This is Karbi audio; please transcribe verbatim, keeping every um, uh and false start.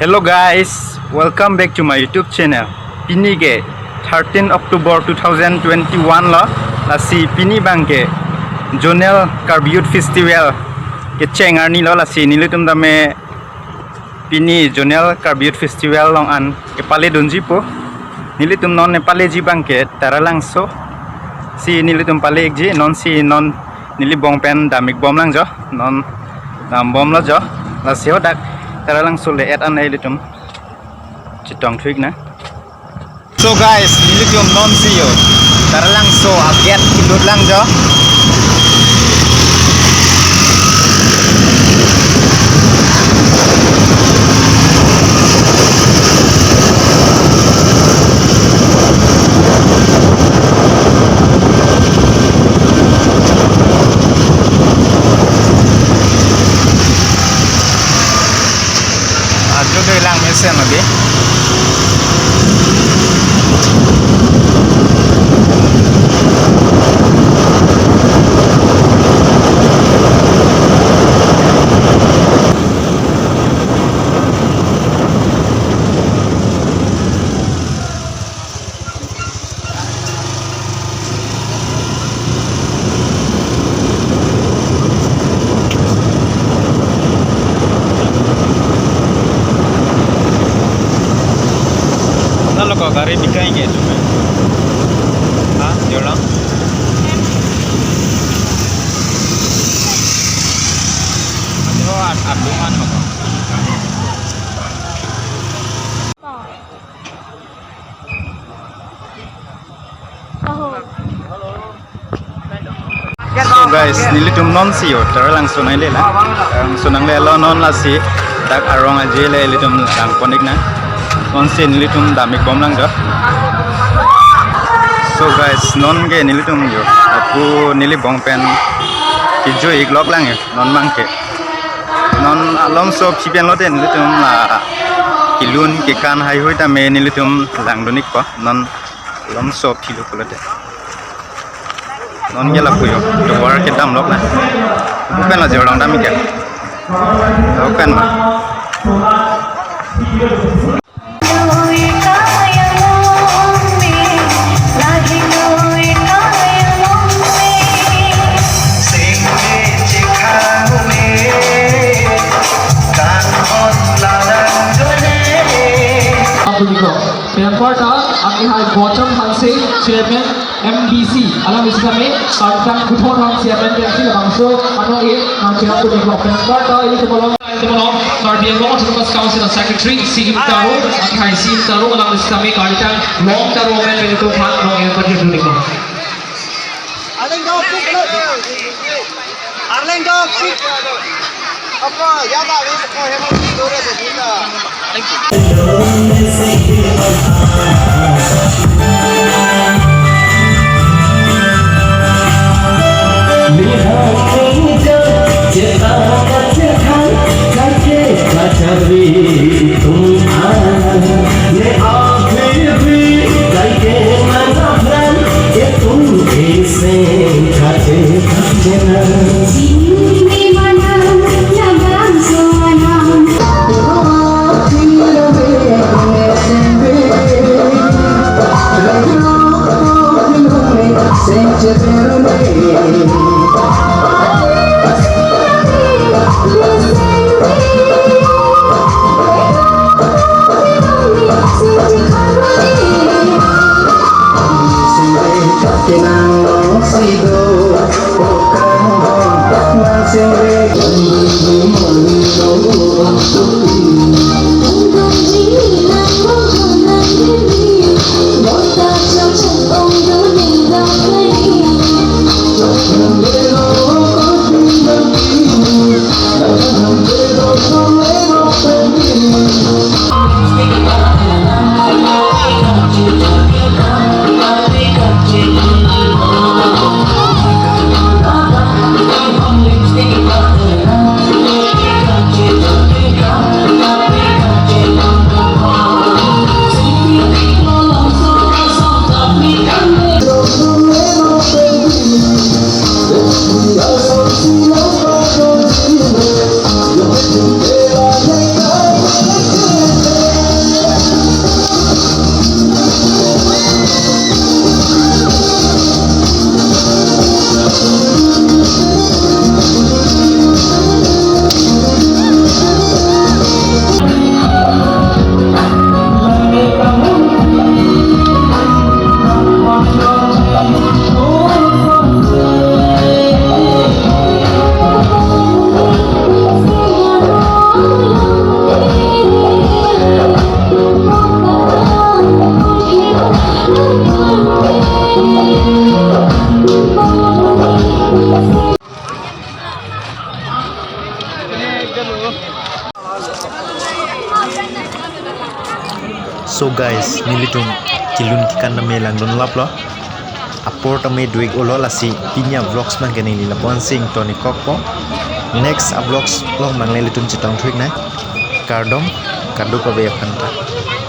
Hello guys, welcome back to my YouTube channel. Pini ke thirteen October two thousand twenty-one lo, lasi pini abang ke Zonal Karbi Youth Festival kecheng arni lo, lasi nelitum tame pini Zonal Karbi Youth Festival along an kepale dunji po. Nelitum non nepaleji abang ke Taralangso. Si nelitum pale-ikji, non si non neli bong pen dam-ik bom lang jo, non dam bomlo jo. Lasi hadak Taralangso le-et an ilitum chetong thu-ik nang. So guys, nelitum non si yo Taralangso a-gate kelut lang jo. Ajo doi lang mesen lagi. Nalo ko gari bikai nge tu. Ha, jolang. Ati ho at at dungan mo ko. So guys, nelitum non si yo Taralangso nangle la. Taralangso nanglelo non, lasi dak arong aje le ilitum langpon-ik nang. Non si nelitum dam-ik bom lang jo. So guys, non ke nelitum yo apu neli bong pen kejui-ik lok lang yo non abang ke. Non alomso aphi pen lote nelitum la kelun kekan haihui tame nelitum langdun-ikpo. Non alomso aphi lo pulote. Non ke lapu yo, tovar kedam lok na. Pu pen la jorlang dam-ik ke. Lo pen ma. Pengkor ta, akehai Gautam Hanse, Chairman, M D C, alanglisi tame, Kangtang Kuthon Hanse, M N P C, labangso, ano e, nang kira pun iklok. Pengkor ta, ilitum along, ilitum along, Karbi Anglong Autonomous Council Secretary, C M Taro, akehai C M Taro, alanglisi tame, Karbi Anglong Taro, men, men, ilitum han, nong, e, pajir dun iklok. Arleng dok, pik, pik. Arleng dok, pik. Apa, ya, tak, ini, kau hebat, ini, dore, dore, dore. So guys, nelitum kelun kekan tame langdun laplo. Apor tame do-ik-olo, lasi pini a-vlogs abangke neli lapu-an si ington-ik kokpo. Next a-vlogs along nanglitum chetong thu-iknang. Kardom, kadokave aphanta.